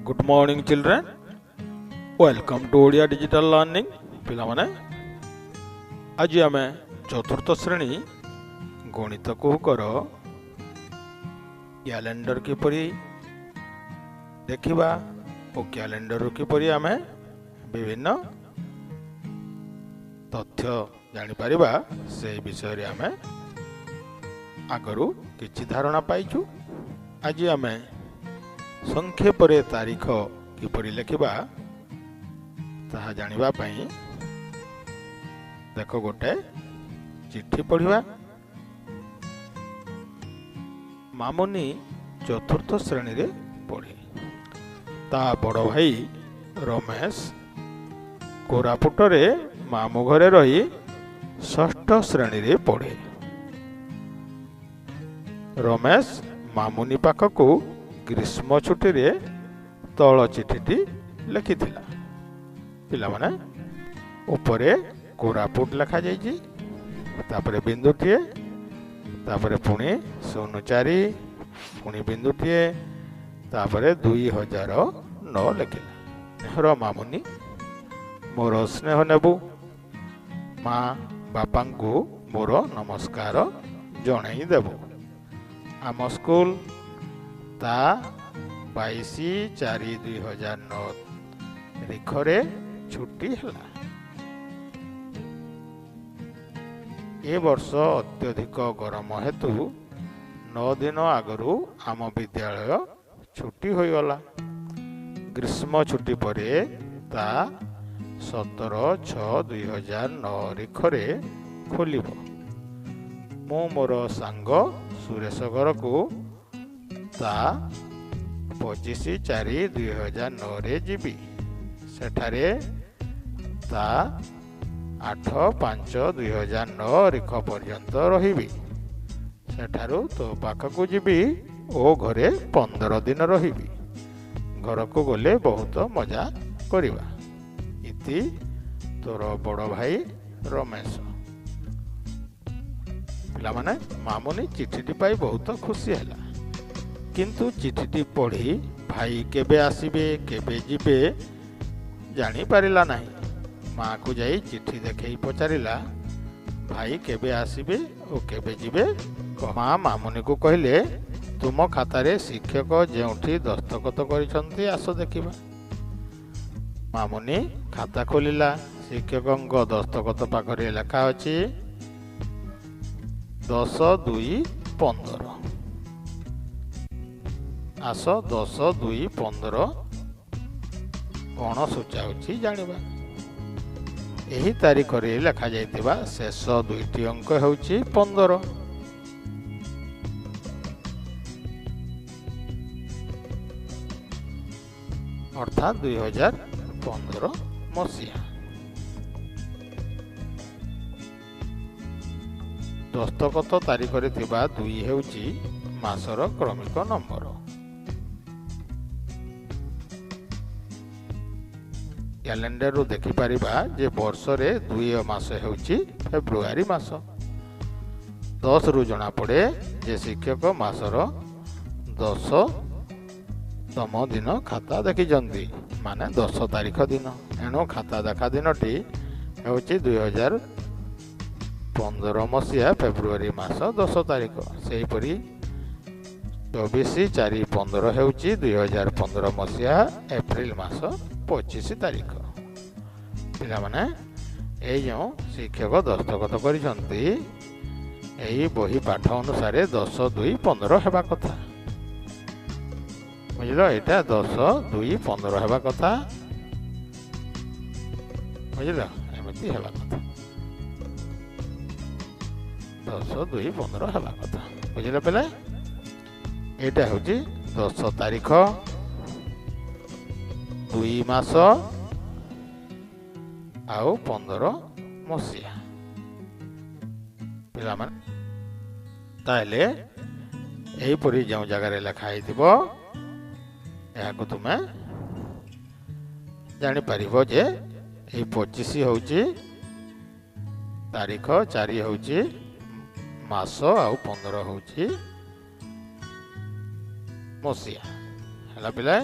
Good morning, children. Welcome to Odia Digital Learning. ପିଲାମାନେ, ଆଜି ଆମେ ଚତୁର୍ଥ ଶ୍ରେଣୀ ଗଣିତ କୁହୁକର କ୍ୟାଲେଣ୍ଡର କିପରି ଦେଖିବା ଓ କ୍ୟାଲେଣ୍ଡରରୁ କିପରି ଆମେ ବିଭିନ୍ନ ତଥ୍ୟ ଜାଣିପାରିବା, ସେହି ବିଷୟରେ ଆମେ ଆଗରୁ କିଛି ଧାରଣା ପାଇଛୁ। ଆଜି ଆମେ ସଂକ୍ଷେପରେ ତାରିଖ କିପରି ଲେଖିବା ତାହା ଜାଣିବା ପାଇଁ ଦେଖ, ଗୋଟେ ଚିଠି ପଢ଼ିବା। ମାମୁନି ଚତୁର୍ଥ ଶ୍ରେଣୀରେ ପଢ଼େ। ତା ବଡ଼ ଭାଇ ରମେଶ କୋରାପୁଟରେ ମାମୁଁ ଘରେ ରହି ଷଷ୍ଠ ଶ୍ରେଣୀରେ ପଢ଼େ। ରମେଶ ମାମୁନି ପାଖକୁ ଗ୍ରୀଷ୍ମ ଛୁଟିରେ ତଳ ଚିଠିଟି ଲେଖିଥିଲା। ପିଲାମାନେ, ଉପରେ କୋରାପୁଟ ଲେଖାଯାଇଛି, ତାପରେ ବିନ୍ଦୁଟିଏ, ତାପରେ ପୁଣି 04, ପୁଣି ବିନ୍ଦୁଟିଏ, ତାପରେ 2009 ଲେଖିଲା। ସ୍ନେହର ମାମୁନି, ମୋର ସ୍ନେହ ନେବୁ। ମା ବାପାଙ୍କୁ ମୋର ନମସ୍କାର ଜଣାଇ ଦେବୁ। ଆମ ସ୍କୁଲ ତା 22/4/2009 ତାରିଖରେ ଛୁଟି ହେଲା। ଏ ବର୍ଷ ଅତ୍ୟଧିକ ଗରମ ହେତୁ 9 ଦିନ ଆଗରୁ ଆମ ବିଦ୍ୟାଳୟ ଛୁଟି ହୋଇଗଲା। ଗ୍ରୀଷ୍ମ ଛୁଟି ପରେ ତା 17/6/2009 ତାରିଖରେ ଖୋଲିବ। ମୁଁ ମୋର ସାଙ୍ଗ ସୁରେଶ ଘରକୁ ତା 25/4/2009ରେ ଯିବି। ସେଠାରେ ତା 8/5/2009 ତାରିଖ ପର୍ଯ୍ୟନ୍ତ ରହିବି। ସେଠାରୁ ତୋ ପାଖକୁ ଯିବି ଓ ଘରେ 15 ଦିନ ରହିବି। ଘରକୁ ଗଲେ ବହୁତ ମଜା କରିବା। ଇତି, ତୋର ବଡ଼ ଭାଇ ରମେଶ। ପିଲାମାନେ, ମାମୁନି ଚିଠିଟି ପାଇ ବହୁତ ଖୁସି ହେଲା। କିନ୍ତୁ ଚିଠିଟି ପଢ଼ି ଭାଇ କେବେ ଆସିବେ, କେବେ ଯିବେ ଜାଣିପାରିଲା ନାହିଁ। ମାଆକୁ ଯାଇ ଚିଠି ଦେଖେଇ ପଚାରିଲା, "ଭାଇ କେବେ ଆସିବେ ଓ କେବେ ଯିବେ?" ମା ମାମୁନିକୁ କହିଲେ, "ତୁମ ଖାତାରେ ଶିକ୍ଷକ ଯେଉଁଠି ଦସ୍ତଖତ କରିଛନ୍ତି, ଆସ ଦେଖିବା।" ମାମୁନି ଖାତା ଖୋଲିଲା। ଶିକ୍ଷକଙ୍କ ଦସ୍ତଖତ ପାଖରେ ଲେଖା ଅଛି 10/2/15। ଆସ, 10/2/15 କ'ଣ ସୂଚାଉଛି ଜାଣିବା। ଏହି ତାରିଖରେ ଲେଖାଯାଇଥିବା ଶେଷ ଦୁଇଟି ଅଙ୍କ ହେଉଛି 15। ଅର୍ଥାତ୍ 2015 ମସିହା। ଦସ୍ତଖତ ତାରିଖରେ ଥିବା 2 ହେଉଛି ମାସର କ୍ରମିକ ନମ୍ବର। କ୍ୟାଲେଣ୍ଡରରୁ ଦେଖିପାରିବା ଯେ ବର୍ଷରେ 2 ମାସ ହେଉଛି ଫେବୃଆରୀ ମାସ। 10ରୁ ଜଣାପଡ଼େ ଯେ ଶିକ୍ଷକ ମାସର 10ତମ ଦିନ ଖାତା ଦେଖିଛନ୍ତି, ମାନେ 10 ତାରିଖ ଦିନ। ଏଣୁ ଖାତା ଦେଖା ଦିନଟି ହେଉଛି 2015 ମସିହା ଫେବୃଆରୀ ମାସ 10 ତାରିଖ। ସେହିପରି 24/4/15 ହେଉଛି 2015 ମସିହା ଏପ୍ରିଲ ମାସ 25 ତାରିଖ। ପିଲାମାନେ, ଏଇ ଯେଉଁ ଶିକ୍ଷକ ଦସ୍ତଖତ କରିଛନ୍ତି, ଏହି ବହି ପାଠ ଅନୁସାରେ 10/2/15 ହେବା କଥା। ବୁଝିଲ? ଏଇଟା 10/2/15 ହେବା କଥା। ବୁଝିଲ? ଏମିତି ହେବା କଥା। 10/2/15 ହେବା କଥା। ବୁଝିଲ ପିଲା? ଏଇଟା ହେଉଛି 10 ତାରିଖ, 2 ମାସ ଆଉ 15 ମସିହା। ପିଲାମାନେ, ତାହେଲେ ଏହିପରି ଯେଉଁ ଜାଗାରେ ଲେଖା ହେଇଥିବ, ଏହାକୁ ତୁମେ ଜାଣିପାରିବ ଯେ ଏଇ 25 ହେଉଛି ତାରିଖ, 4 ହେଉଛି ମାସ ଆଉ 15 ହେଉଛି ମସିହା। ହେଲା ପିଲା?